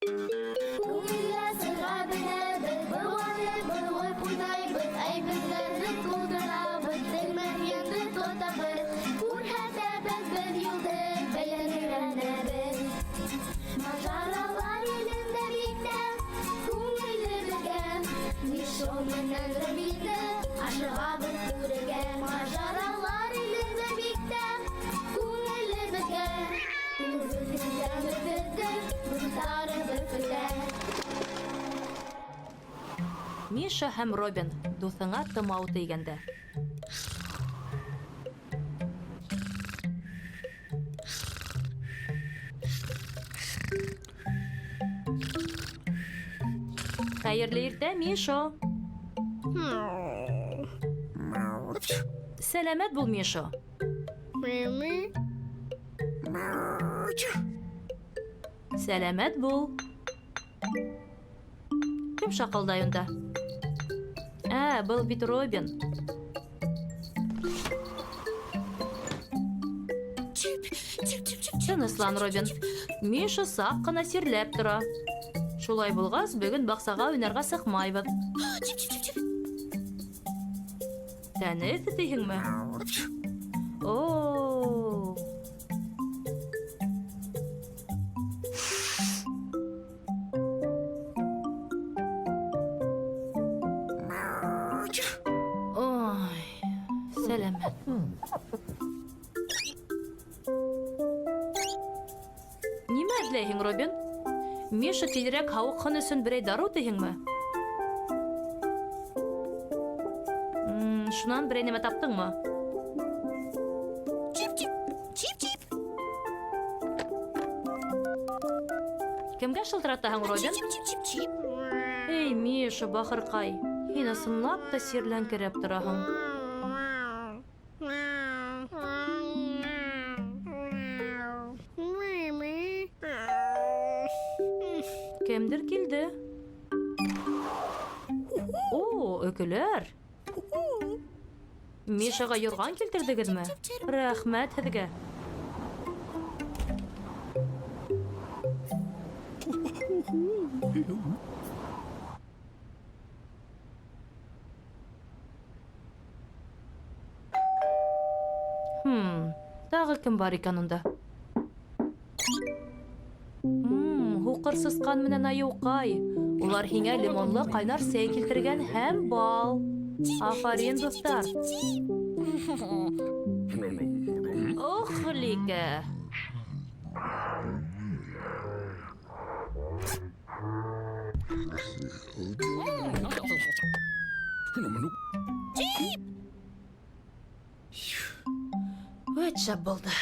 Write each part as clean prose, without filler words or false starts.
Күңелгә сырға менәбеҙ, Быуанып быуып уйнайбыҙ, Әйберҙәрҙе тултырабыҙ, Тәгәрмәнде тотабыҙ, Күрһәтәбеҙ беҙ юлды, Бәйлән өйрәнәбеҙ. Мажаралар илендә бик тә Күңелле беҙгә, Мишо менән Робинды Ашығабыҙ күрергә. Мажаралар илендә бик тә Күңелле беҙгә, Миша һәм Робин, дуҫыңа тымау тейгәндә. Хәйерле иртә, Мишо. Сәләмәт бул, Мишо. Сәләмәт бул. Кем шаҡылдай унда? Ә, был бит Робин. Тыныслан, Робин. Миша саҡ ҡына сирләп тора. Шулай булғас, бөгөн баҡсаға уйнарға сыҡмайбыҙ. Тәне эҫе тиһеңме? О! Ой, сәләмәт. Нимә эҙләйһең, Робин? Миша тиҙерәк һауыҡһын өсөн берәй дарыу тиһеңме? Шунан берәй нәмә таптыңмы? Чип-чип, чип-чип. Кемгә шылтыратаһың, Робин? Чип-чип-чип-чип. Эй, Миша, бахырҡай, һин ысынлап та сирләңкерәп тораһың. Кемдер килде. О, өкөләр. Мишаға юрған килтердегеҙме? Рәхмәт һеҙгә. Хм, тағы кем бар икән унда? Мм, һуҡыр сысҡан менән аюҡай. Улар һиңә лимонлы ҡайнар сәй килтергән һәм бал. Афарин, дуҫтар. Ох, Ликә. Вәт шәп булды.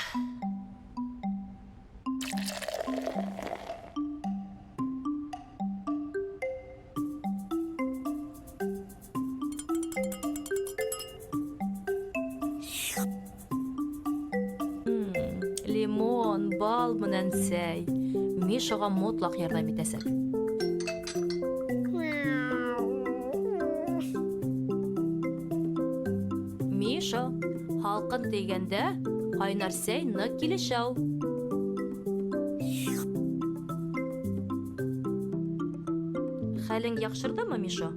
Лимон, бал менән сәй. Мишаға мотлаҡ ярҙам итәсәк. Миша, һалҡын тейгәндә ҡайнар сәй ныҡ килешә ул. Хәлең яҡшырҙымы, Миша?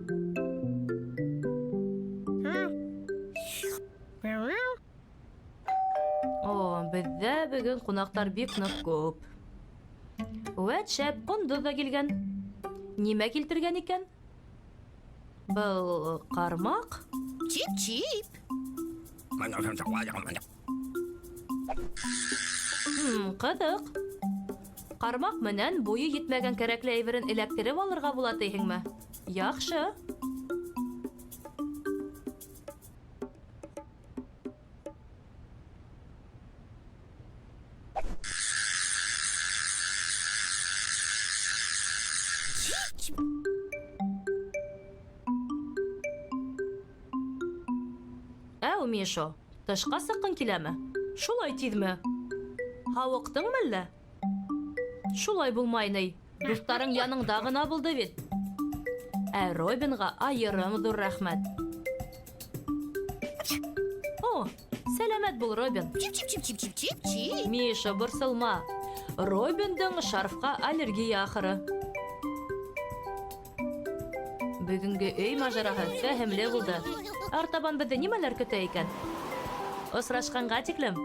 О, беҙҙә бөгөн ҡунаҡтар бик ныҡ күп. Вәт шәп, ҡондоҙ ҙа килгән. Нимә килтергән икән? Был ҡармаҡ? Чип-чип. Ҡыҙыҡ. Ҡармаҡ менән буйы етмәгән кәрәкле әйберен эләктереп алырға була тиһеңме? Яҡшы. Әү, Мишо, тышҡа сыҡҡың киләме? Шулай тиҙме? Һауыҡтыңмы әллә? Шулай булмай ни, дуҫтарың яныңда ғына булды бит. Ә Робинға айырым ҙур рәхмәт. О, сәләмәт бул, Робин. Чип-чип-чип-чип-чип-чип. Миша, борсолма. Робиндың шарфҡа аллергия ахыры. Бөгөнгө өй мажараһы фәһемле булды. Артабан беҙҙе нимәләр көтә икән? Осрашҡанға тиклем!